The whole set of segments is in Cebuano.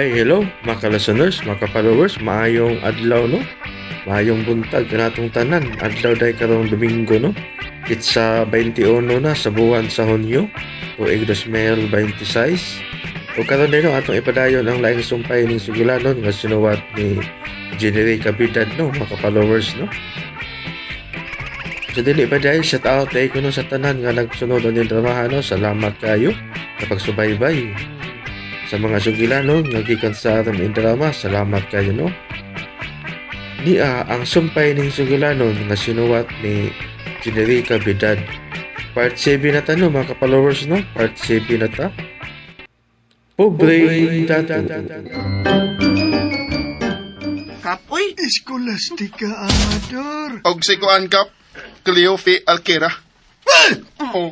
Ay, hello, mga ka-listeners, mga ka-followers, maayong adlaw, no? Maayong buntag kanatong tanan. Adlaw day karong Domingo, no? It's sa 21 na sa buwan sa Hunyo, tuig 2026. O karon din, no, atong ipadayon ang laing sumpay ning sugilanon nga sinuwat ni Jenny Cabidad, no, mga ka-followers, no? Sa dili pa dahil, shout out kay kuno sa tanan nga nagsunod ang dramahan, no? Salamat kayo sa pagsubaybay sa mga sugilanon nga gikan sa atong drama. Salamat kayo, no? Nia ang sumpay ning sugilanon nga sinuwat ni Generica Bidad. Part 7 na ta, no, mga ka-followers, no? Part 7 na ta. Pobre Dato. Kap, uy. Escolastica Amador. Og si Kuan Kap, Cleofe Alquera. Oh,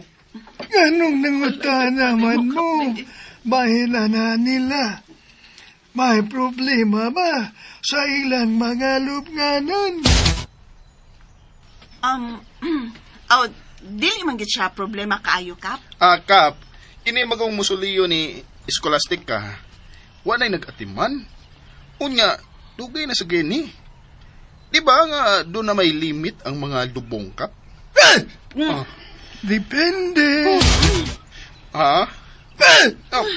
Anong nanguta naman mo? Bahila na nila. May problema ba sa ilang mga lubnganan? Oh, dili man gid siya problema kaayo, Kap. Ah, Kap, kini magong musuliyo ni Escolastica. Wa na'y nag-atiman. Unya, dugay na sa gini. Di ba nga doon na may limit ang mga lubong, Kap? Ah, Depende. ha? Oh,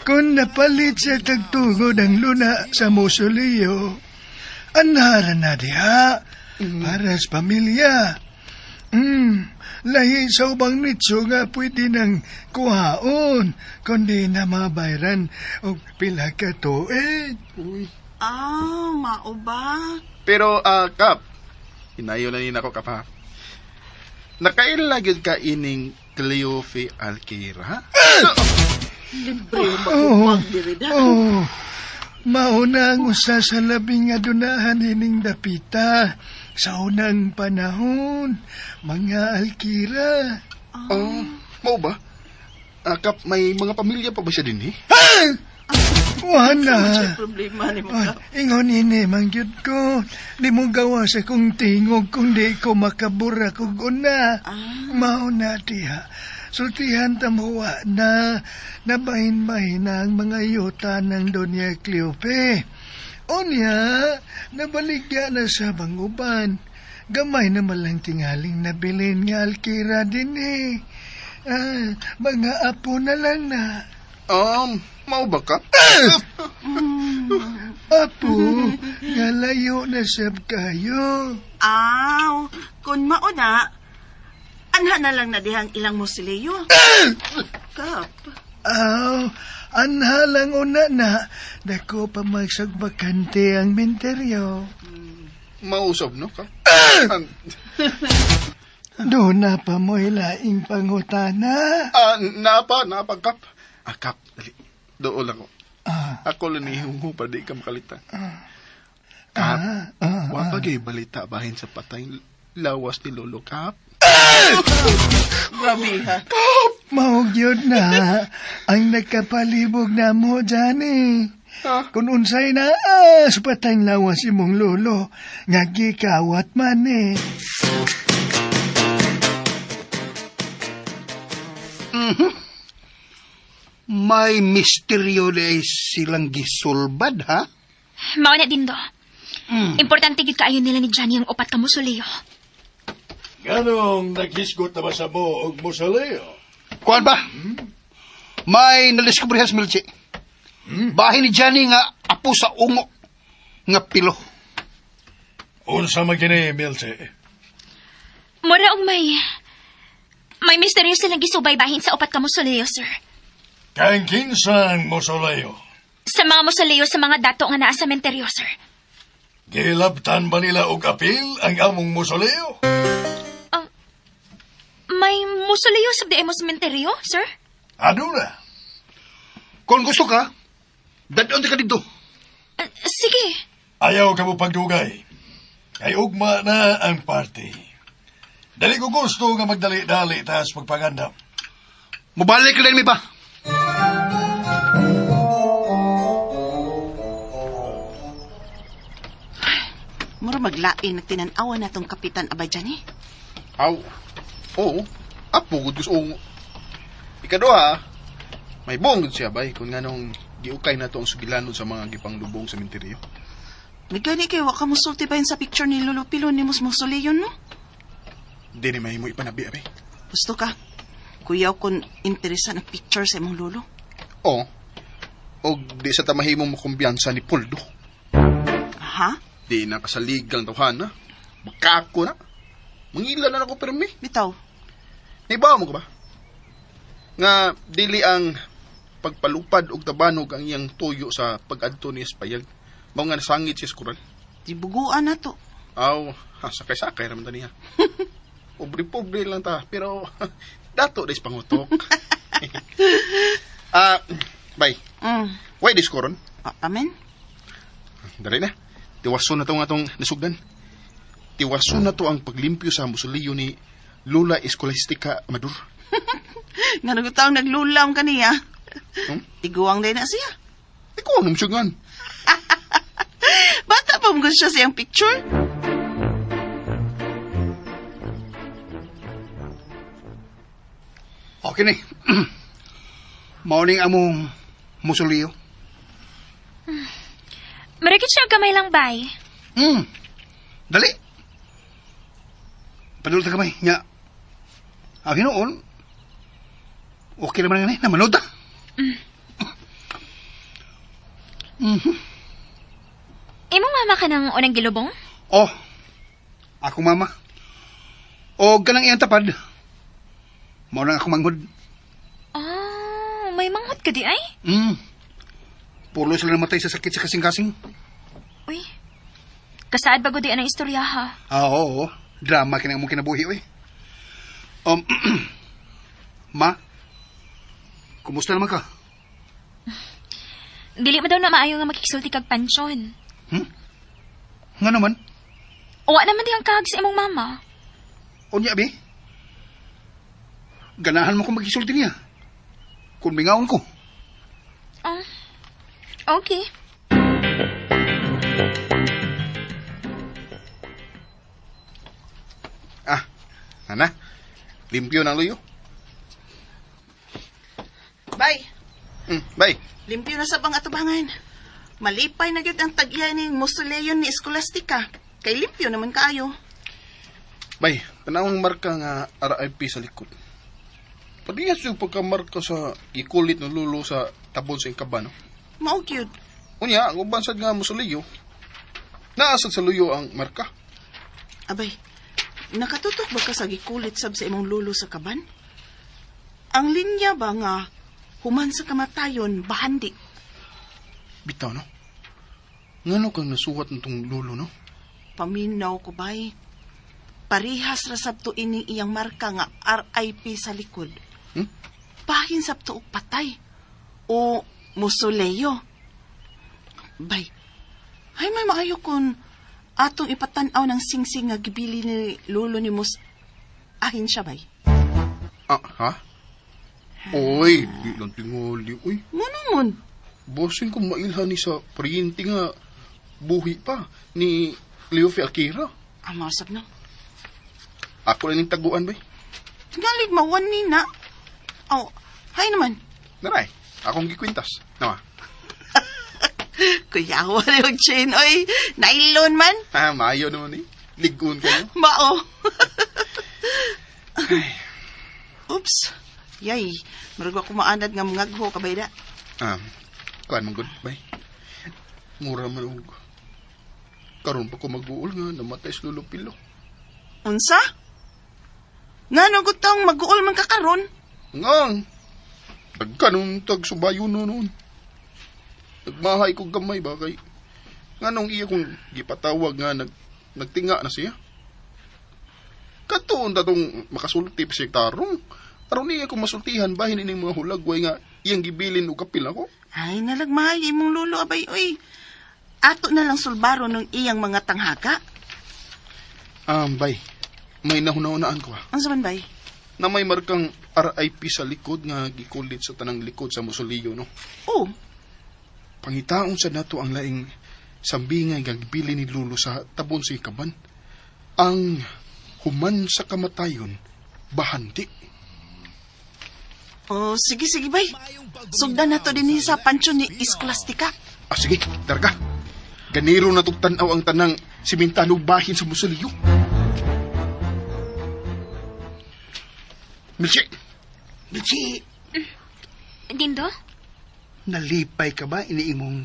Kung napalit sa tagtugod ang luna sa musoleo, anhara na diha para sa pamilya. Lahi sa ubang nitso nga pwede nang kuhaon, kundi na mabayran og pila ka tuig. Uy. Ah, mao ba? Pero, ah, Kap, inayo na ni nako, Kap, ha? Nakaila gyud ka ining Cleofe Alquera? Libre Oo. magubag diri da. Oh, mauna ang usa sa labing adunahan ining dapita sa unang panahon, mga alkira. Oh, mao ba? Ah, Kap, may mga pamilya pa ba siya din, eh? Wala. Siya problema ni mo, Ah, Kap. ingon ini man gyud ko. Di mo gawa sa kong tingog kung di ko makabura kog una. Mao na diha. Sultihan ta mo wa na nabahin-bahin na ang mga yuta ng Doña Cleope. Unya, nabaligya na sa banguban. Gamay na malang tingaling nabilin nga alkira din eh. Ah, mga apo na lang na. Mao ba, Kap? Apo, nga layo na sab kayo. Aw, kun mao na, anha na lang na dihang ilang musileo. Kap. Aw, anhalang una na, dako pa magsagbakante ang menteryo. Mausab, no, Kap? Doon na pa mo ilaing pangutana. Ah, napa, Kap. Ah, Kap, dali. Dool ako. Ah, Ako lang ni Hungo para di ka makalita. Kap, ah, ah, wa pa gyud balita bahin sa patay lawas ni Lolo, Kap. Grabe ha. Mao gyud na ang nagkapalibog na mo, Johnny. Ah. Kung unsay na sa patayng lawas imong lolo, nga gikawat man eh. May misteryo na silang gisulbad, ha? Mao na din do. Importante gid kaayo nila ni Johnny ang upat ka musoleo. Ganong naghisgot na ba sa mo og musoleo? Kuan ba? May nadiskubrihan sa Milchi. Bahin ni Johnny nga apo sa ungo nga pilo. Unsa man kini, Milche? Mura og may misteryo silang gisubay bahin sa upat ka musoleo, sir. Kang kinsang musoleo? Sa mga musoleo sa mga dato nga naa sa menteryo, sir. Gilabtan ba nila og apil ang among musoleo? May musoleo sa di mo sa menteryo, sir? Aduna. Kung gusto ka, dadon ka dito. Sige. Ayaw ka mo pagdugay. Kay ugma na ang party. Dali ko gusto nga magdali-dali tas magpagandam. Mubalik lang mi ba? Mura maglain nagtinan-awa na tong kapitan abay Johnny. Aw. Oo. Apo gud ko sa ungo. Ikaduha, may buong gud siya bay kung nganong Giukay na to ang sugilanon sa mga gipanglubong sa menteryo. May gani kay wa ka musulti ba yun sa picture ni Lolo Pilo ni Mus Mausoleum, no? Di ni mahimo ipanabi, abi. Gusto ka. Kuyaw kon interesa ng picture sa imong lolo. Oo. Og di sa tamahimo mo kumbiyansa ni Poldo. Ha? Di na kasaligang tawhan na. Makako na. Mangila na ako permi. Bitaw. Naibaw mo ka ba? Nga dili ang pagpalupad og tabanog ang iyang tuyo sa pag-adto ni Espayag. Mao nga nasangit si Eskural. Dibuguan na to. Aw, ha, sakay-sakay raman ta niya. Pobre-pobre lang ta, pero dato des pangutok. Ah, bay. Why dis koron? Amen. Dali na. Tiwason na to nga atong nasugdan. Tiwason na to ang paglimpyo sa musuliyo ni Lola Escolastica Amador. Nga nagutaong naglulam kaniya. Hmm? Tiguang din na siya. Ikaw ang namsugan. Bata pa mo siya siyang picture. Okay ni. Mauning among musuliyo. Marikit siya gamay lang, bay. Dali. Padulot ta gamay. Nya. Ang hinuon. Okay naman nga ni. Namanood ta. Imong mama ka ng unang gilubong? Oh. Ako mama. O ganang iyang tapad. Mao nang ako manghod. Ah, may manghod ka di ay? Pulo sila namatay sa sakit sa kasing-kasing. Uy, kasaad bago di anang istorya ha? Ah, oo. Drama kinang mong kinabuhi, uy. Ma, kumusta naman ka? Dili mo daw na maayo nga makikisulti kag pansyon. Nga naman? Wa naman di ang kahag sa imong mama. Unya, abi? Ganahan mo kong magkisulti niya. Kung mingaon ko. Oh, okay. Ah, ana. Limpyo ng luyo. Bye. Bye. Limpyo na sa bang atubangan. Malipay na gyud ang tag-iya ni mausoleum ni Escolastica. Kay limpyo naman kaayo. Bay, tanawang marka nga RIP sa likod. Parehas yung pagkamarka sa ikulit ng lulo sa tabon sa ingkaba, no? Mao gyud. Unya, ang uban sad nga musuliyo, naasad sa luyo ang marka. Abay, nakatutok ba ka sa gikulit sab sa imong lulo sa kaban? Ang linya ba nga human sa kamatayon, bahandi? Bitaw, no? Ngano kang nasuwat nitong lulo, no? Paminaw ko, bay. Parihas ra sab to ining iyang marka nga RIP sa likod. Bahin sab to og patay. O musuleyo. Bay, ay may maayo kun atong ipatan-aw ng singsing nga gibili ni lolo ni Mus ahin siya, bay. Ah, ha? Oy, di lang tingali, oy. Ngunungon. Bosin ko mailhan ni sa paryente nga buhi pa ni Cleofe Akira. Ah, masab na. Ako na ning taguan, bay. Tingalig mawan ni na. Oh, hay naman. Naray, akong gikwintas. Nawa. Kuyawa na yung chain, oy. Nylon man. Ah, maayo naman eh. Ligon kayo. Mao. Oops. Yay. Marag ako maanad nga mangagho ka bayda. Ah, kuan man gud, bay. Mura man og karon pa ko mag-uol nga namatay si Lolo Pilo. Unsa? Ngano gud taong mag-uol man ka karon? Ngang. Dagkanong tag subayo no noon. Nagmahay kog gamay ba kay nganong iya kong gipatawag nga nagtinga na siya. Katuon ta tong makasulti pa siya tarong. Aron niya kong masultihan bahin ining mga hulagway nga iyang gibilin og kapil ako. Ay, nalagmahay imong lolo abay oy. Ato na lang sulbaro ng iyang mga tanghaka. Bay, may nahuna-hunaan ko ha. Unsa man bay? Na may markang RIP sa likod nga gikulit sa tanang likod sa musuliyo, no? Oh. Pangitaon sa nato ang laing sambingay nga gibili ni Lolo sa tabon sa ikaban. Ang human sa kamatayon, bahandi. Oh, sige, sige, bay. Sugdan na to din sa pansyon ni Escolastica. Ah, sige, darga. Ganiro na tog tan-aw ang tanang simentado bahin sa musuliyo. Milchi! Milchi! Dindo? Nalipay ka ba iniimong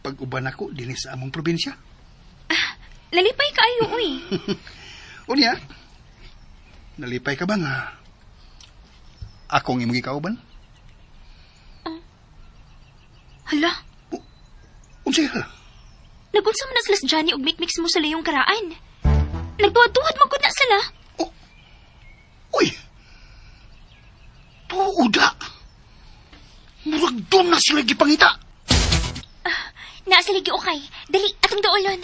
pag-uban ako dinhi sa among probinsya? Nalipay ka ayo, uy. Unya, nalipay ka ba nga akong imong gikauban? Hala, Unsay hala? nagunsa man na sila sa Johnny og mikmik sa musuleyong karaan. Nagtuwad-tuwad man gud na sila. Oh. Uy! Tuoda! Murag doon na sila gipangita! Naa sila giukay. Dali, atong duolon.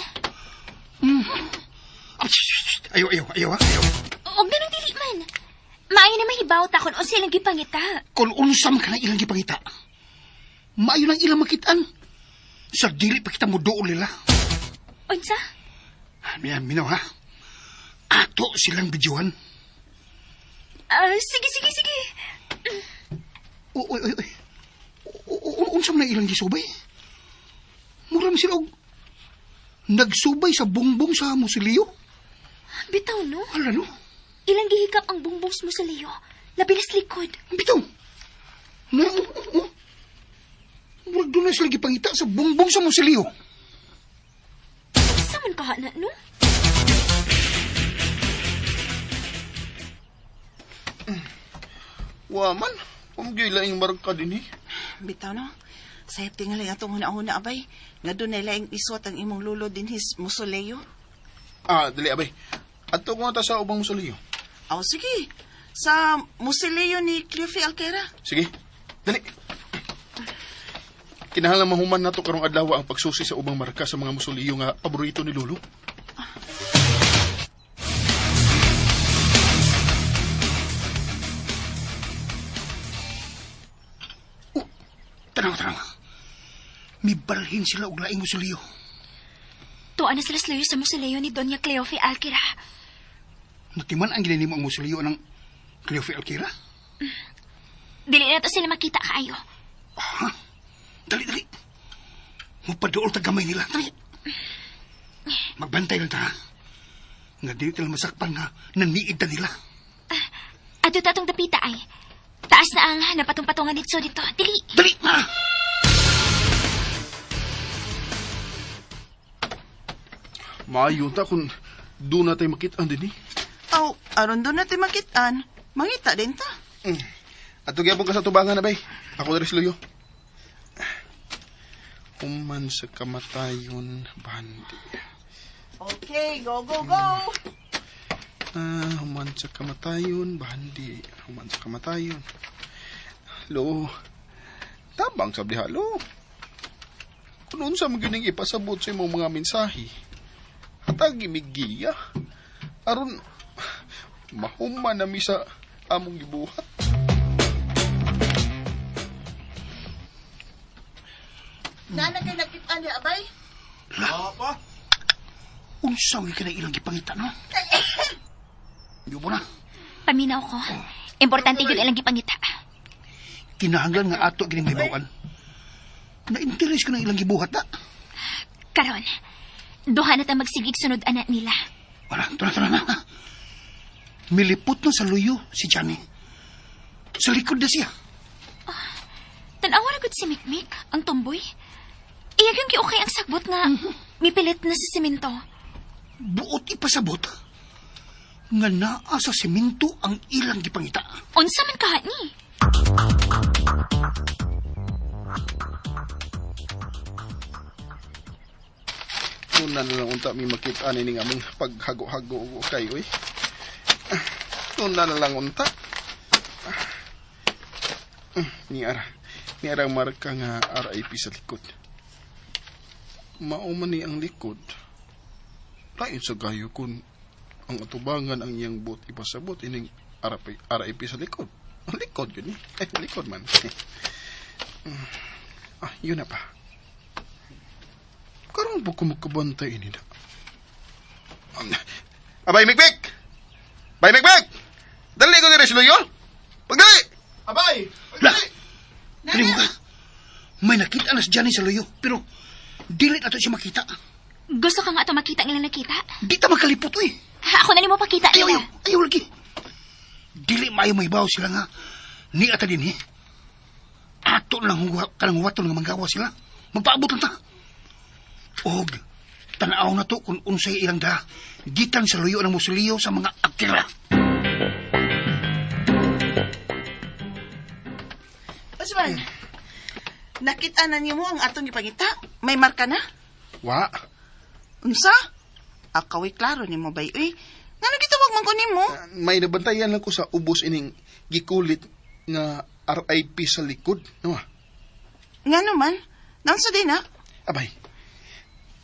Ah, shh, shh, shh. Ayaw, ayaw, ayaw, ha? Ayaw. Og ganun dili man. Maayo na mahibaw ta kung unsa ilang gipangita. Kung unsam ka na ilang gipangita, maayo nang ilang makitaan. Sa dili pa kita mo dool nila. Unsa? Miyan, minaw ha? Ato silang bidyuhan. Ah, sige, sige, sige. Uy, uy, uy. Unsa man na ilang gisubay? Mura man sila og nagsubay sa bongbong sa musilyo. Bitaw no? Hala no? Ilang gihikap ang bongbong sa musilyo. Labi na sa likod. Bitaw. Na, oh, oh. Murag doon na sila gipangita sa bongbong sa musilyo. Unsa man kaha na, no? Wa man, pamagyoy laing marka din eh. Bitaw no? Sayop tingali atong huna-huna, abay. Nga doon na laing iswat ang imong lulo din his musuleyo. Ah, dali abay. Adto ko na ta sa ubang musuliyo. Aw, sige. Sa musuleyo ni Cleofe Alquera. Sige, dali. Kinahanglan mahuman nato karong adlaw ang pagsusi sa ubang marka sa mga musuliyo nga paborito ni Lolo. Oh, tanaw, tanaw. Mibalhin sila og laing musilyo. Tuwa na sila sa layo sa musilyo ni Doña Cleofe Alquera. Natiman ang ginanimo ang musilyo ng Cleofe Alquera? Dili na to sila makita kaayo. Ha? Dali, dali. Mupaduol ta gamay nila. Dali. Magbantay lang ta, ha? Nga dili tila masakpan nga naniid ta nila. Adto ta atong dapita ay. Taas na ang napatong-patungan dito dito. Dili. Dali na! Maayo ta kung doon na tayo makita din eh. Aw, aron doon natin makitaan. Mangita din ta. Adto gyapon ka sa tubangan abay. Ako diri sa luyo. Human sa kamatayon, bandi. Okay, go, go, go. Ah, human sa kamatayon, bandi. Human sa kamatayon. Lo, tabang sa diha, lo. Kung unsa man gyud ning ipasabot sa imong mga mensahe, hatagi mig giya. Aron mahuman na mi sa among gibuhat. Nana kay nakit-an ni abay? Unsa ka na ilang gipangita, no? Yubo na. Paminaw ko. Importante yun ilang gipangita. Kinahanglan nga ato gining mahibaw-an. Na-interes ko na ilang gibuhat na. Karon, duha na ta magsigig sunod ana nila. Wala, tara, tara na. Milipot na sa luyo si Johnny. Sa likod na siya. Tanawa na gud si Mikmik, ang tomboy. Iya yung giukay ang sagbot nga mipilit na sa simento. Buot ipasabot nga naa sa simento ang ilang gipangita. Unsa man kaha ni? Una na lang unta mi makita ni among paghago-hago og ukay oy. Una na lang unta. Ni ara. Ni ara ang marka nga RIP sa likod. Mao man ni ang likod. Lain sa gayo kun ang atubangan ang iyang buot ipasabot ining RIP, RIP sa likod. Ang likod yun eh. Eh, likod man. Ah, yun na pa. Karon po ko makabantay ini da. Abay, Mikmik! Bay, Mikmik! Dali ko diri siluyo! Pagdali! Abay! Dali mo ka. May nakita na si Johnny sa luyo, pero dili na to siya makita. Gusto ka nga ato makita ang ilang nakita? Di ta makalipot, uy. Ako na nimo pakita Ayaw, nila. ayaw, ayaw lagi. Dili maayo mahibaw sila nga. Ni ata din, eh. Ato lang kanang huwaton nga manggawa sila. Magpaabot lang ta. Og, tanaw na to kung unsay ilang da. Gikan sa luyo ng musuliyo sa mga akira. Osman, nakita na nimo ang atong gipangita? May marka na? Wa. Unsa? Akaway klaro nimo bay. Uy, ngano gitawag man ko nimo? May nabantayan lang ko sa ubos ining gikulit nga RIP sa likod. No, ah. Ngano man? Naunsa din na? Abay,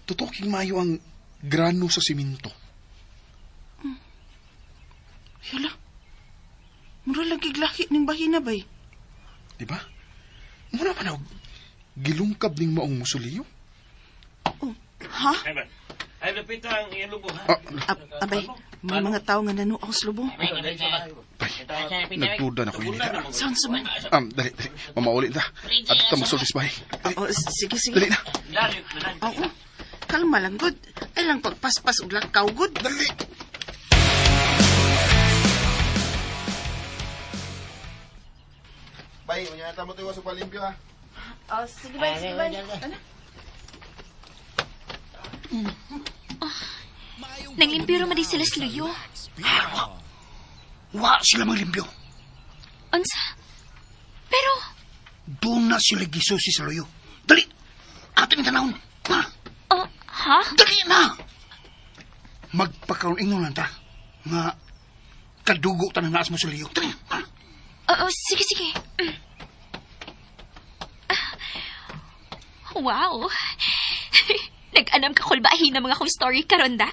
tutuking mayo ang grano sa simento. Yala. Mura lang giglahi ning bahina bay. Di ba? Muna pa na gilungkab ning maong musuliyo. Oh, ha? Ay, lupit ang iyong lubo, ha? Ah, Abay, may mga tao nga nanuaw sa lubong. bay, nagduda na ko yun. Saan sa man? Dali, dali. Mamauli ta. At ta magsultis bay. Oh, sige, sige. Dali na. Oo. Kalma lang, good. Ay lang pagpaspas og lakaw, good. Dali. Bay, manyata mo tayo sa palimpyo ha. Oh, sige bay, sige bay. Ano? Nanglimpiro man di sila sa luyo. Wa sila manglimpyo. Unsa? Pero, Doon na sila gisusi sa luyo. Dali! Atin tanawon. Ha? oh, ha? Dali na! Magpakaroon ingon lang ta. Nga, kadugo ta na naas mo sa liyo. Dali na! Ha? Oo, sige, sige. Mm. Ah, wow. Nag-anam ka kulbahin ng mga kong story karon da.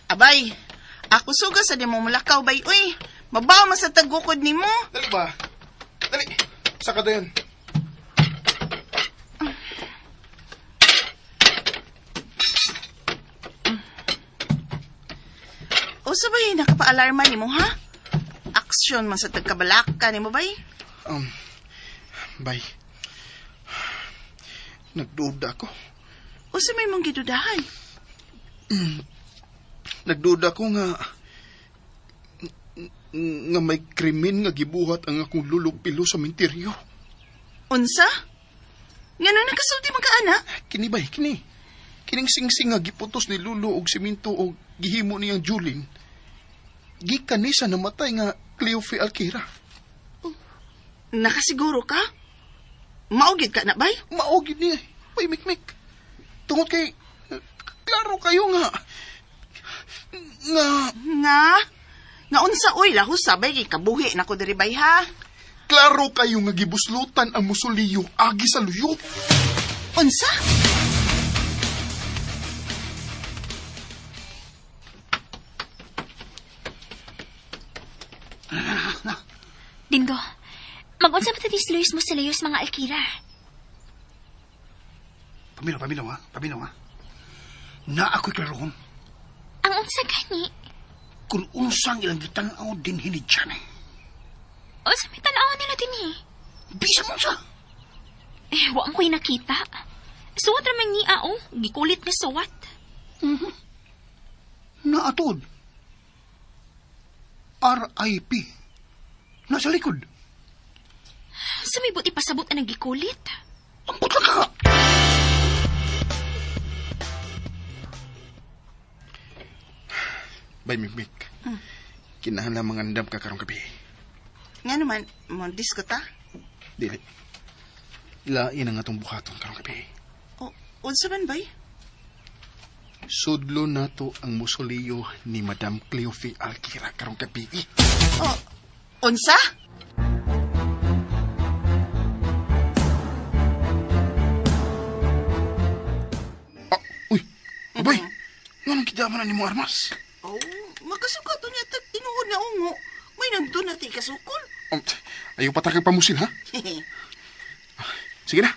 Abay, ako suga sa di mo mulakaw bay, uy. Mabaw man sa tagukod nimo. Dali ba? Dali. Saka dayon. O sabay, nakapaalarma nimo ha? Aksyon man sa tagkabalaka nimo bay. Bay. Nagduda ko. O sa may mong gidudahan. Nagduda ko nga nga may krimen nga gibuhat ang akong lulong pilo sa minteryo. Unsa? Ngano nakasulti man ka ana? Kini bay, kini. Kining singsing nga giputos ni Lulo og simento og gihimo niyang Julin. Gikan ni sa namatay nga Cleofe Alquira. Nakasiguro ka? Maugid ka na bay? Mao gid niya. Bay mikmik. Tungod kay klaro kayo nga nga Nga? Nga unsa oy lahos sabay kay kabuhi nako diri bay ha? klaro kayo nga gibuslutan ang musuliyo agi sa luyo. Unsa? Dindo, mag-unsa pa ta Luis mo sa layos mga alkira. Paminaw, paminaw ha. Paminaw ha. Na ako'y klarohon. Ang unsa gani? Kung unsang ilang gitanaw din ni Johnny. Unsa may tan-aw nila din eh. Bisa mo sa. Eh, wa mo ko'y nakita. Suwat raman niya, oh. Gikulit ni suwat. Naatod. R.I.P. Nasa likod. Sa may buti pasabot ang nagikulit. Ang putla ka! Bay mikmik. Kinahanglan mangandam ka karong gabi. Nga naman, mo disco ta? Dili. Lain ang atong buhaton karong gabi. O, unsa man bay? Sudlo nato ang musuliyo ni Madam Cleofe Alquira karong gabi. O, unsa? Ah, uy, abay. Nganong kidaman na nimo armas? Oh, makasukat niya tag tinuod na ungo. May nagdo na ti kasukol. Ayaw pa kag pamusil ha. Sige na.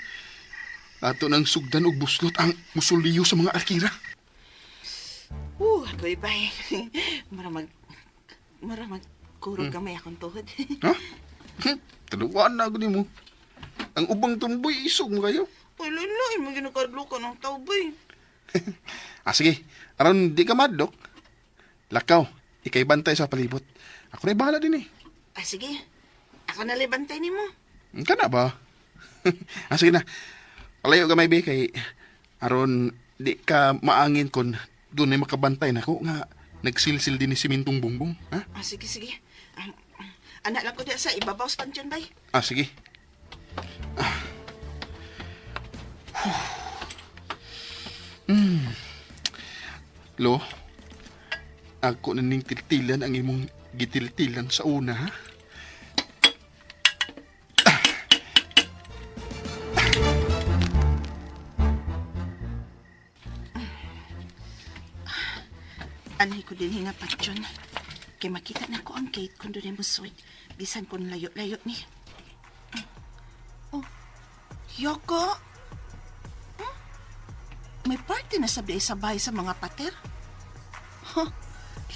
Ato nang sugdan og buslot ang musuliyo sa mga alkira. Agoy, bay. Mura mag kurog gamay akong tuhod. Ha? Taluwaan na ako nimo. Ang ubang tumboy, isog mo kayo. Uy, lain-lain, may ginakadlo ka ng tao, bay. Ah, sige. Aron di ka madlok. Lakaw, ikay bantay sa palibot. Ako na bahala din eh. Ah, sige. Ako na bantay nimo. Ka na ba? Ah, sige na. Palayo ka, may kay aron di ka maangin kon doon ay makabantay na ko nga nagsilsil din ni simintong bungbong. Ha? Ah, sige, sige. Ah, anak lang ko diya sa ibabaw sa pansyon, bay. Ah, sige. Ah. Whew. Mm. Lo, ako na ning tiltilan ang imong gitiltilan sa una, ha? Anhi ko din hinga pansyon. Kay makita na ko ang gate kung doon mo suwid. Bisan kung layo-layo ni. Oh, Yoko? Hmm? May party na sabi sa bahay sa mga pater? Huh,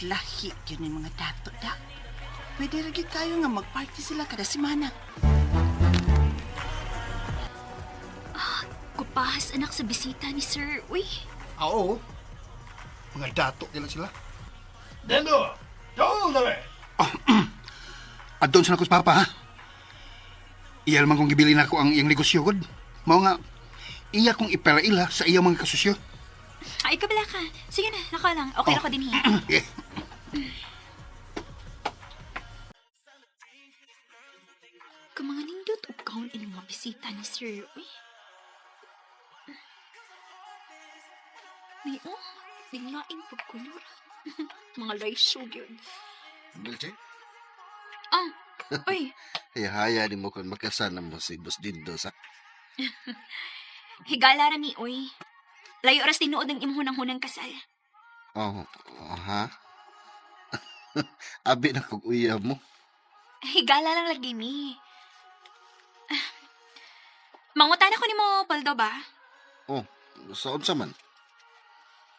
lahi yun yung mga dato da. Pwede rin kayo nga magparty sila kada semana. Kupahas anak sa bisita ni sir. Uy, Ah, oo. Mga dato nila sila. Dendo, tuol na be. Adon sa nakos papa, ha? Iya naman kong gibilin ako ang iyang negosyo, god. Mao nga, iya kong iperaila sa iyang mga kasusyo. ay kabala ka. Sige na, nako lang. Okay Oh. ako din eh. Eh, Kung mga nindot og kaon ining mga bisita ni sir. Uy. May oh, naglaing pagkulor. Mga laysyo gyud. Dulce? Ah, uy, Haya-haya ni mo kung makasana mo si Boss Dindo sa... higala ra mi uy. Layo oras tinuod ang imong hunang-hunang kasal. Oh, oh, ha? Abi na kog uyab mo. Higala lang lagi mi. Ah, Mangutana ko nimo, Paldo ba? Oh, sa unsa man?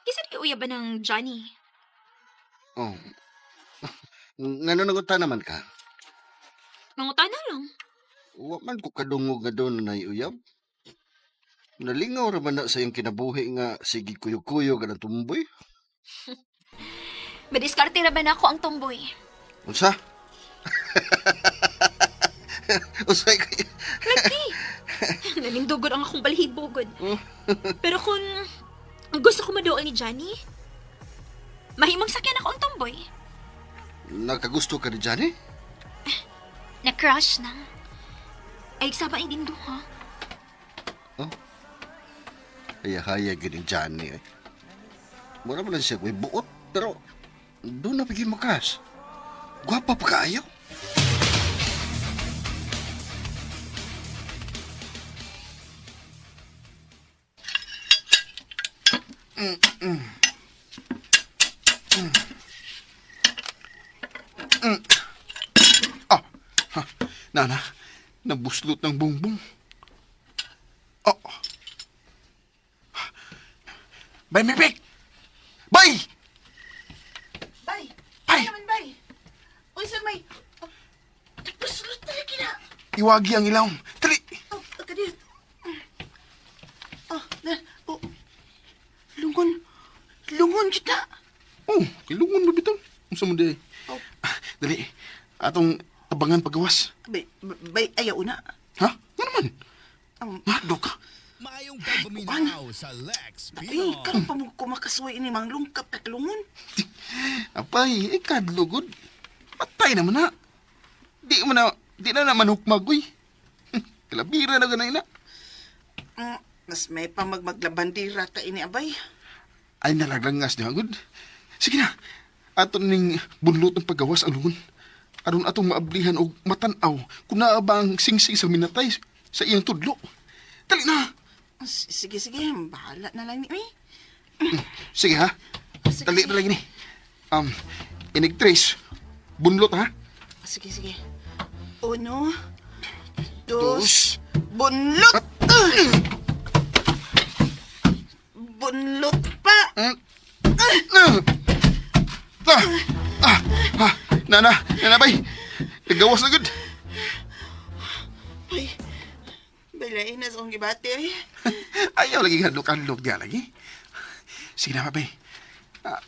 Kisa di uyab ba ng Johnny? Oh. Ngano nanguta naman ka? Mangutana lang. Wa man ko kadungog nga doon na uyab. Nalingaw ra man na sa iyong kinabuhi nga sige kuyog-kuyog ang tumboy. Madiskarte ra ba na ako ang tomboy? Unsa? Unsay kay Lagi. Nanindugod ang akong balhibugod. Pero kung gusto ko maduol ni Johnny, mahimong sakyan ako ang tomboy. nakagusto ka ni Johnny? Na-crush na. Ay, saba ay dindo, ha? Oh. Haya-haya gid ni Johnny. Eh. Mura man lang siya may buot pero doon na pigil makas. Gwapa pa kaayo. Ah, ha, nana, nabuslot ng bungbong. Oh. Bay, Mipik! Bay! Bay! Bay! Ay naman, bay! Uy, sir, may... Oh, Nagpasulot talaga na! Iwagi ang ilawom. Dali! Oh, kadi. Oh, na, oh. Lungon. Lungon kita. Oh, kilungon mo bitaw. Unsa mo di? Oh. Ah, dali. Atong abangan pagawas. Bay, bay, ayaw na. Ha? Nga naman? Ang, Madok ka. Maayong pagpaminaw sa Lex ay, Pino. karon pa mo kumakasway ini mang lungkap kag lungon. Apay, ikadlugod. Patay naman na. Di mo na, di na naman hukmag, uy. Kalabira na ganay na. Mas may pa magmaglabandira ta ini abay. Ay, nalaglangas niya, good. Sige na. Ato ning bunlot ng paggawas ang lungon. Aron atong maablihan og matanaw kung naa ba ang singsing sa minatay sa iyang tudlo. Dali na. Sige, sige, bahala na lang ni mi. Sige ha. Sige, Dali sige. na lang ni. Inig trace. Bunlot ha. Sige, sige. Uno, dos, Dos. bunlot! Bunlot pa! Mm. Ah. Ah! Ah! Ah! Nana! Nana, bay! Nagawas na gud. Ay, balain na sa akong gibati ay. Ayaw lagi hadlok-hadlok diya lagi. Sige na, bay.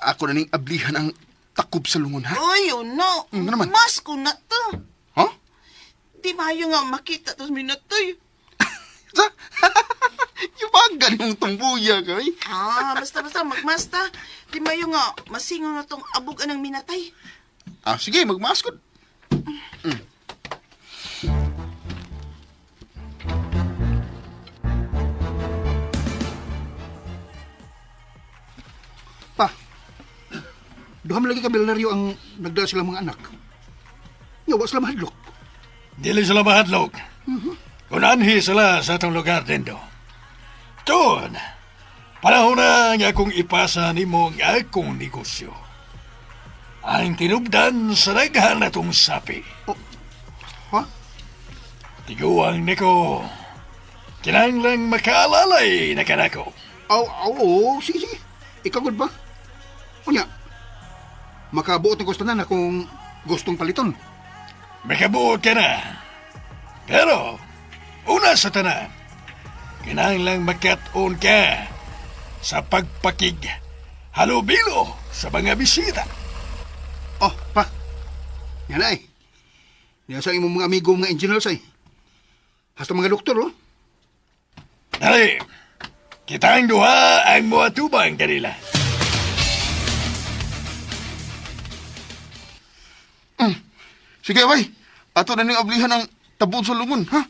Ako na ning ablihan ang takob sa lungon, ha? Uy, oh no. Ano naman? Mas ko na to. Ha? Di mayo nga makita tos minatoy. Sa? Yubagan mong tumbuya ka, eh. Ah, basta basta magmasta. Di mayo nga masingaw na tong abog anang minatay. Ah, sige, magmaskot. Pa, duha man lagi ka milyonaryo ang nagdala silang mga anak. Nga, wa sila mahadlok. Dili sila mahadlok. Kung anhi sila sa atong lugar dindo. Tuon, panahon na nga akong ipasa nimo ang akong negosyo. Ang tinubdan sa daghan natong sapi. Ha? Tiguang niko, kinahanglang makaalalay na kanako. Aw, aw, oo, sige, sige. Ikaw gud ba? Unya, makabuot na gusto na kung gustong paliton. Makabuot ka na. Pero, una sa tanan, kinahanglang makat-on ka sa pagpakig halubilo sa mga bisita. Oh, pa. Yan ay. Yan sa imong mga amigo mga engineers ay. Hasta mga doktor, oh. Dali, kitang duha ang muatubang kanila. Sige, bay. Ato na ning ablihan ang tabon sa lungon, ha?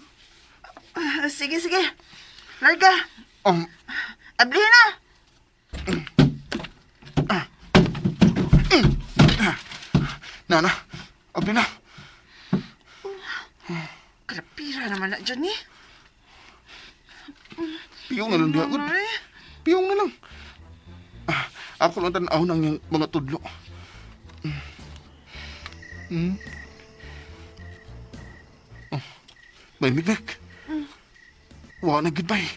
Ah, sige, sige. Larga, ablihin na. Nana, abli na. Krapira naman na dyan eh. Piyong na lang diha, gud. Ay, Piyong na lang. Ah, ako lang tanaw ng iyang mga tudlo. Mm. Oh, may migmek. Wa na goodbye.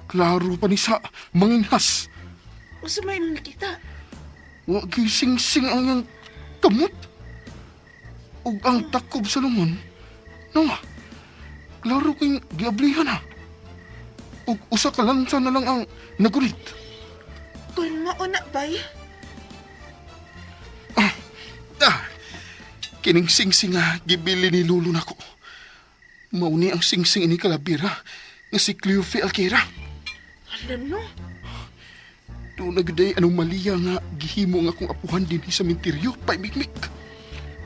Klaro pa ni sa manginhas. Usa may imong nakita. Wa gising-sing ang iyang kamot. Ug ang takob sa lungon. No, klaro kayong giablihan ha. Ug usa ka lansa na lang ang nagulit. Kung mauna, bay. Ah, kining singsing nga gibili ni Lolo nako. Mauni ang singsing ini kalabira nga si Cleofe Alquera. Alam no. Doon na gyud ay anomalya nga gihimo nga akong apuhan dinhi sa minteryo paimikmik.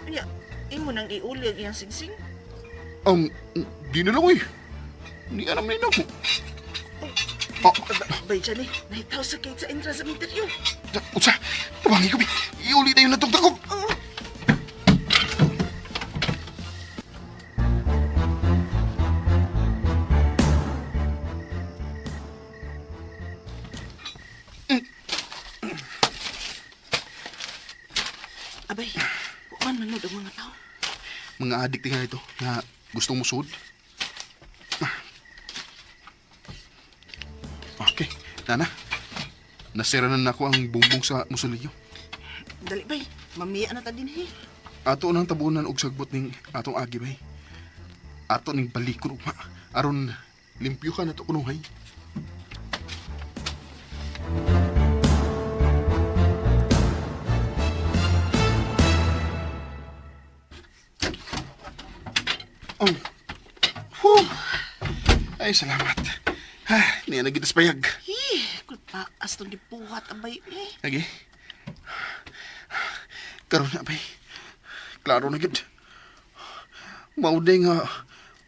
Unya, imo nang iuli ang iyang singsing. Di na lang eh. Ni alam ni nako. Oh, Bay, Johnny, nahitaw sa gate sa entrance sa interview. unsa? Tabangi ko bi. Iuli na yun natong takob. Oo. Abay, kuan man ang mga tao. Mga adik nga ito nga gustong musud. Okay, Nana. Nasira na nako ang bumbong sa musuliyo. Dali bay, mamiya na ta din he. Ato nang tabunan og sagbot ning atong agi bay. Ato ning balikon ugma aron limpyo ka na to kunuhay. Oh. Whew. Ay, salamat. Ha, niya na gid sa payag. Hi, kulpa as tong gibuhat abay eh. Lagi. Karon na bay. Klaro na gid. Mauday nga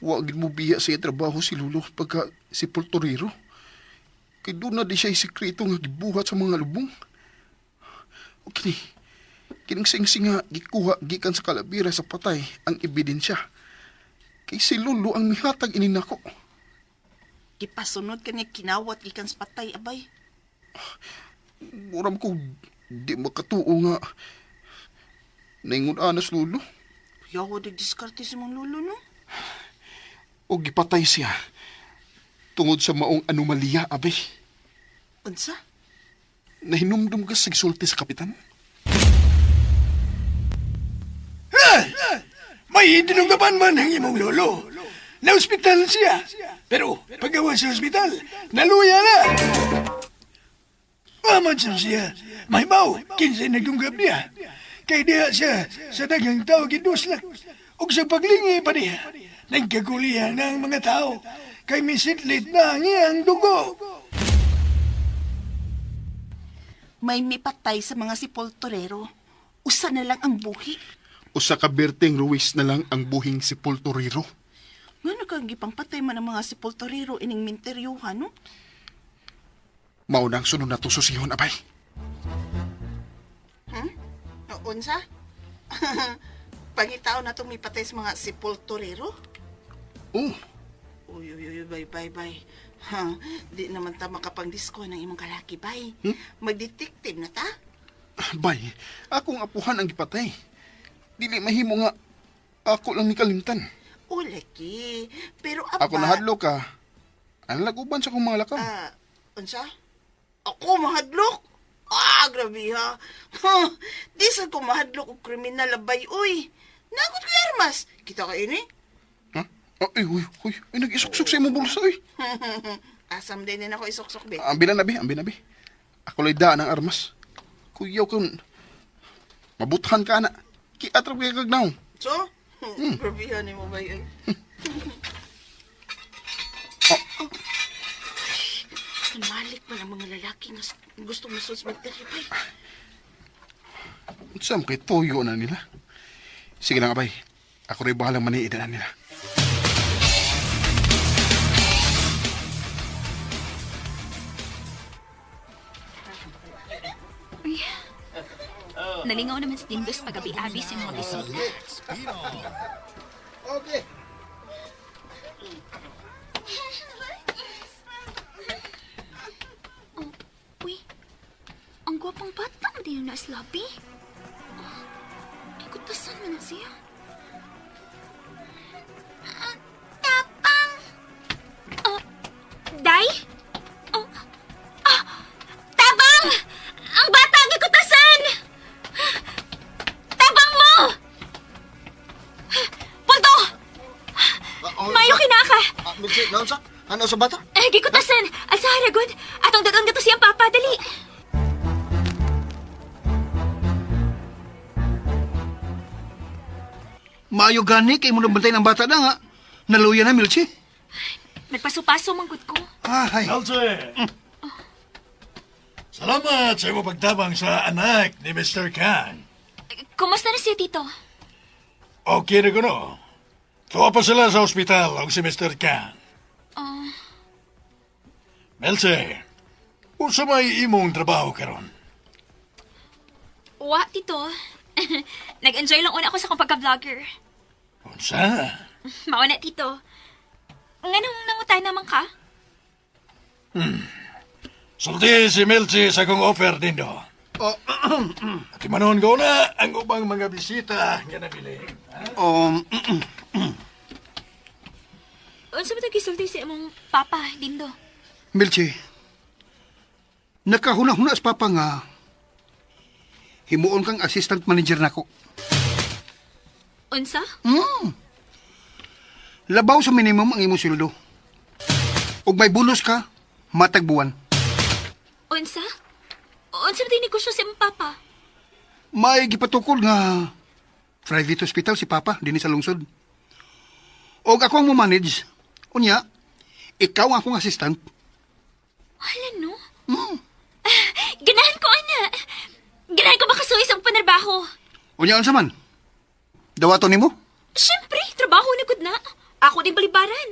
wa gid mo biya sa iyang trabaho si Lulo pagka si Pulturero. Kay doon na di siya sikreto nga gibuhat sa mga lubong. O kini, kining singsing nga gikuha gikan sa kalabira sa patay ang ebidensya. Kay si Lolo ang mihatag ini nako. Gipasunod kanya kinawat gikan sa patay abay. Muram ko di makatuo nga naingon anas Lolo. Yawa di diskarte si mong lolo no. O gipatay siya tungod sa maong anomalya, abay. Unsa? Nahinumdum ka sa gisulti sa kapitan? May dinunggapan man ang imong lolo. Na-ospital siya. Pero paggawa sa ospital, naluya na. Aman siya siya. Mahibaw, kinsay nagdunggap niya. Kay diha siya sa daghang tao giduslak. Ug sa paglingi pa niya, nagkagulihan ng mga tao. Kay misitlit na ang iyang dugo. May mipatay sa mga sipulturero. Usa na lang ang buhi. Usa ka Berting Ruiz na lang ang buhing sepulturero. Ngano kang gipangpatay man ang mga sipulturero ining minteryuhan, no? Mao na ang sunod na susihon, abay. Unsa? Pangitao na itong mipatay sa mga sipulturero? Oh, Uy, uy, uy, bye, bye, bye. Ha, di naman ta makapang-disco ng imong kalaki, bay. Mag-detective na ta? Bay, akong apuhan ang gipatay. Dili mahimo nga ako lang ni kalimtan. O, laki. Pero apa... Ako nahadlok ka. Ang laguban sa akong mga lakaw. Ah, unsa? Ako mahadlok? Ah, grabe ha. Huh, di sa ko mahadlok og kriminal abay, uy. Nagot ko armas. Kita ka ini? Ha? Ah, ay, uy, uy, ay, nag-isuksok sa imong bulsa, uy. Asam din ako isuksok, be. Ambi na, nabi, ambi na, bi. Ako lay daan ang armas. Kuyaw kun mabuthan ka na. Kiatrap kay kagnaw. So, grabe ha ni mo bay. Uy. Oh. Malik man ang mga lalaki nga gusto mo sa cemetery, bay. Unsa man kay toyo na nila? Sige lang, abay. Ako rin bahalang maniid na nila. Uy. Nalingaw naman si Dindos pagabi-abi sa mga bisita. Okay. Oh, uy. Ang gwapong bata mo din na sa lobby. Oh, ikutasan mo na siya. Ah, tapang! Oh, Day? Oh, ah, tabang! Ang bata ang ikutasan! Tabang mo! Pulto! Mayo kinaka! Milsi, naunsa? Ano sa bata? Eh, gikutasan! Alsa haragod! Atong dagang gato siyang papa, dali! Maayo gani kay mo nabantay ng bata na nga. Naluya na, Milchi. Nagpaso-paso manggod ko. Ay. Elsie! Salamat sa imong pagtabang sa anak ni Mr. Khan. Kumusta na siya, Tito? Okay na kuno. Tuwa pa sila sa ospital og si Mr. Khan. Oh, Melsie, unsa may imong trabaho karon? wa, Tito. Nag-enjoy lang una ako sa akong pagka-vlogger. Unsa? Mauna, Tito. Nganong nangutay naman ka? Sulti si Melsie sa akong offer nindo. Oh, At manon ko na ang ubang mga bisita nga nabili. Unsa ba ito gisulti sa imong papa, Dindo? Milchi, nakahuna-huna sa papa nga himuon kang assistant manager nako. Unsa? Labaw sa minimum ang imong sweldo. Ug may bonus ka, matag buwan. Unsa? Unsa ba ito negosyo sa imong papa? May gipatukod nga private hospital si papa dinhi sa lungsod. Og ako ang mo-manage. Unya, ikaw ang akong assistant. Hala, no? Ganahan ko, ana. Ganahan ko makasuwi sa panarbaho. Unya unsa man? Dawaton nimo? Siyempre, trabaho na gud na. Ako din balibaran.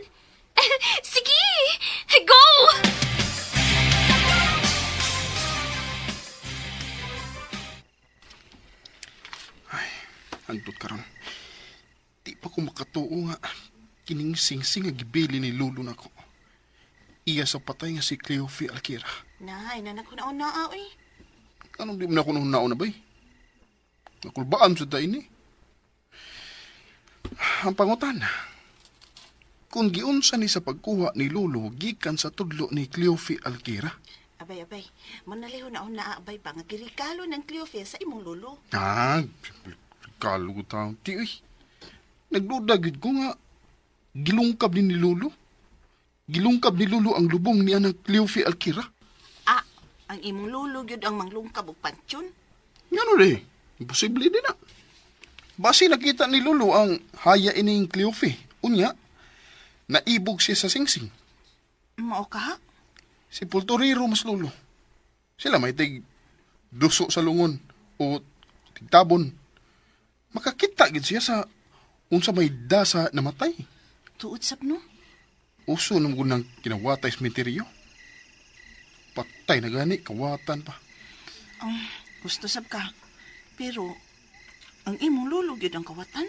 Sige, go! Antot karon. Di pa ko makatuo nga kining singsing nga gibili ni Lolo nako. Iya sa patay nga si Cleofe Alquera. Nay, nanak ko na una, uy. Anong di mo na ako nung nauna bay? Nakulbaan sa dain eh. Ang pangutan. Kung giunsa ni sa pagkuha ni Lolo gikan sa tudlo ni Cleofe Alquera. Abay, abay. Manaliho na una, abay ba? Nga girikalo ng Cleofe sa imong lolo. Ah, regalo ko taong ti uy. Nagduda gyud ko nga gilungkab ni Lolo. Gilungkab ni Lolo ang lubong ni anang Cleofe Alkira. Ah, ang imong lolo gyud ang manglungkab og pansyon. Ngano de? Imposible din na. Basi nakita ni Lolo ang haya ining Cleofe. Unya, naibog siya sa singsing. Mao ka ha? Si Pulturero mas Lolo. Sila may tig duso sa lungon o tigtabon. Makakita gid siya sa unsa may da sa namatay. Tuod sab no? Uso nang gunang kinawatay sa misteryo. Patay na gani, kawatan pa. Ang gusto sab ka. Pero ang imong lolo gyud ang kawatan.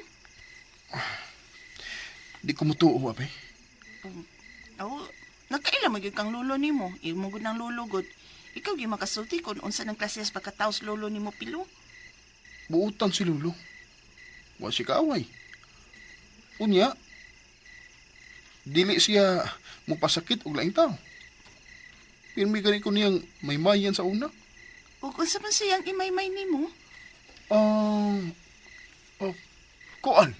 Di ko mutuo, abay. Oh, nagkaila man gyud kang lolo nimo. Imo gud nang lolo gud. Ikaw gyud makasulti kon unsa nang klase sa pagkataos lolo nimo pilo. Buutan si Lolo. Wa siya kaaway. Unya, dili siya mupasakit og laing tao. Pirmi gani ko niyang maymayan sa una. Ug unsa man siyang imaymay nimo? Ah, oh, kuan.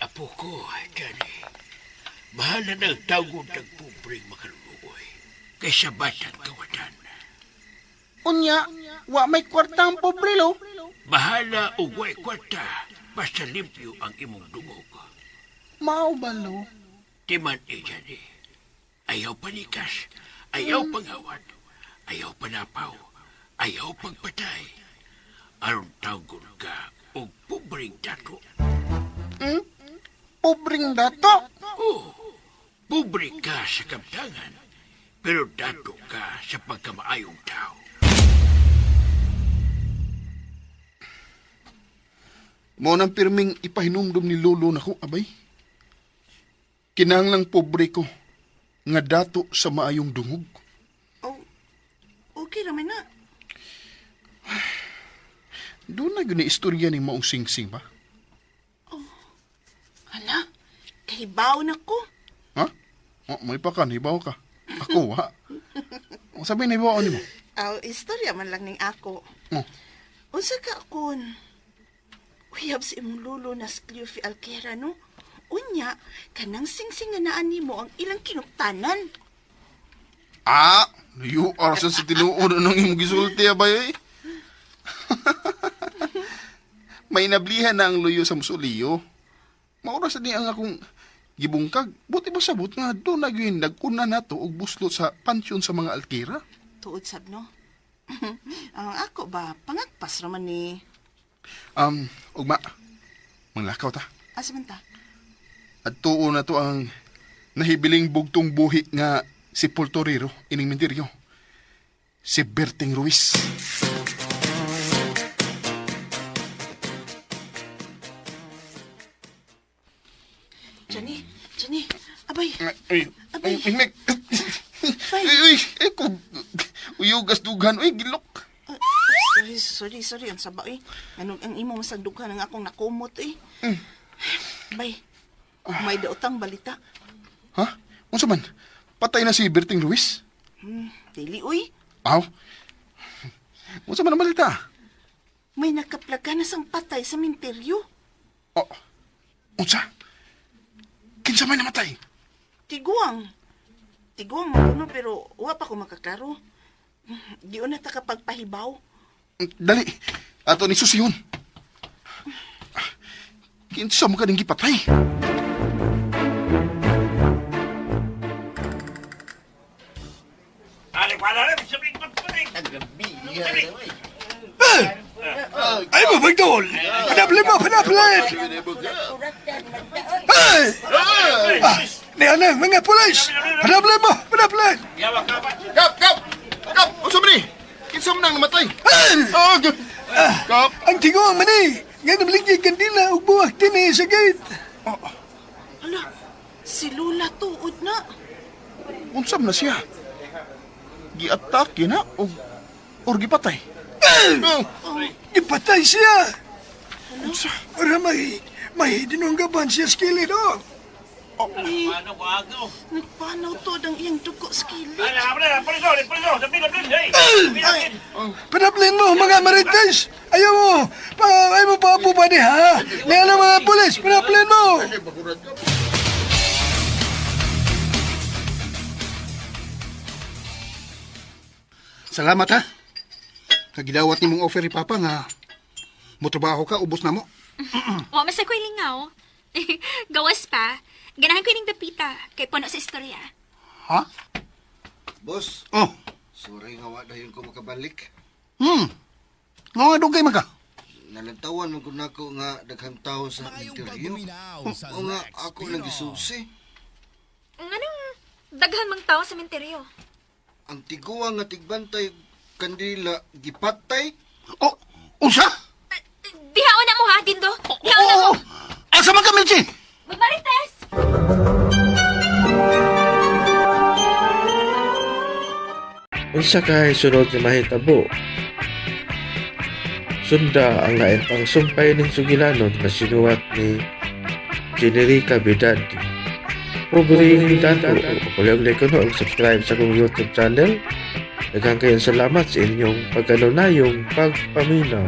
Apo ko, Johnny. Bahala na ang tawag ng pobreng makaluluoy kaysa batang kawatan. Unya, wa may kwarta ang pobre lo. Bahala o way kwarta, basta limpyo ang imong dungog. Mao ba lo? Timan eh, Johnny. Ayaw panikas, ayaw pangawat, ayaw panapaw, ayaw pagpatay. Aron tawgon ka og pobreng dato. Hmm? Pobreng dato. Oh, pobre ka sa kamtangan, pero dato ka sa pagkamaayong tao. Mao nang pirming ipahinumdum ni Lolo nako, abay. Kinahanglang pobre ko nga dato sa maayong dungog. Oh, okay ra man na. Doon na gyud ni istorya ni maong singsing ba? Hala, kahibaw na ko. Ha? Oh, may pa ka, nahibaw ka. Ako, ha? O, sabi nahibaw nimo. Aw, istorya man lang ning ako. Oh. Unsa ka kon? Uyab sa imong lolo na si Cleofe Alquera, no? Unya, kanang singsing nga naa nimo ang ilang kinuktanan. Ah, you are sa sa tinuod anong imong gisulti abay eh. May nablihan na ang luyo sa musuliyo. Maura sa di ang akong gibungkag. Buti ba sabot nga doon na gyud nagkuna nato og buslot sa pansyon sa mga alkira. Tuod sab, no? Ang ako ba, pangagpas raman ni... Ugma, manglakaw ta. Asa man ta? At tuo na to ang nahibiling bugtong buhi nga si Poltorero ining minteryo. Si Berting Ruiz. Johnny, Johnny, abay. Ay, Abay. ay, ay, ay, ay, ay, kung uyugas dughan, uy, gilok. Ah, sorry, sorry, sorry. Ang saba, eh. Anong ang imo masagdughan ang akong nakumot, eh. Bay, may daotang balita. Ha? Unsa man? Patay na si Berting Ruiz? Dili, uy. Aw. Unsa man ang balita? May nakaplaga na sang patay sa minteryo. Oh. Unsa? Kinsa may namatay? Tiguang. Tiguang maguno pero wa pa ko makaklaro. Di na ta kapagpahibaw. Dali. Ato ni Susiyon. Kinsa mo ka ning gipatay? Ay mo, magdol! Panaplit mo, panaplit! Ay! Ah, ni anang mga pulis! Panaplit mo, panaplit! Kap, kap! Kap! Unsa man ni? Kinsa man ang namatay? Ay! Ah, Kap! Ang tinguang mani, nga namaligya kandila ug buwak dinhi sa gate. Hala, si Lula tuod na. Unsa man na siya? Giatake na o or gipatay? Oh, Gipatay siya. Unsa? Ora may dinunggaban siya sa kilid, oh. Paano ko agaw? Nagpanaw to ang iyang dugo sa kilid. Panaplin mo, mga marites! Ayaw mo! Pa, ayaw mo pa po pa ni, ha? Niya na mga pulis! Panaplin mo! Salamat ha. Kagidawat ni mong offer ni Papa nga motrabaho ka, ubos na mo. Wa man sa ko'y lingaw. Gawas pa. Ganahan ko ining dapita kay puno sa istorya. Ha? Boss, Oh. sorry nga wa dayon ko makabalik. Nga dugay man ka. Nalantawan man gud nako nga daghang tao sa Maayong interview. pagpaminaw sa O nga Lex ako lang Pino. gisusi. Nganong daghan mang tao sa menteryo. Ang tiguang nga tigbantay kandila gipatay. Oh, unsa? Dihaon na mo ha, Dindo. Dihaon na mo. Oo. Asa man ka, Melchie? Magmarites! Unsa kay sunod nga mahitabo? Sunda ang lain pang sumpay ning sugilanon nga sinuwat ni Generica Vidad. Pobreng dato, papulyog like ko no, og subscribe sa akong YouTube channel. Daghang kayong salamat sa inyong pagkanunayong pagpaminaw.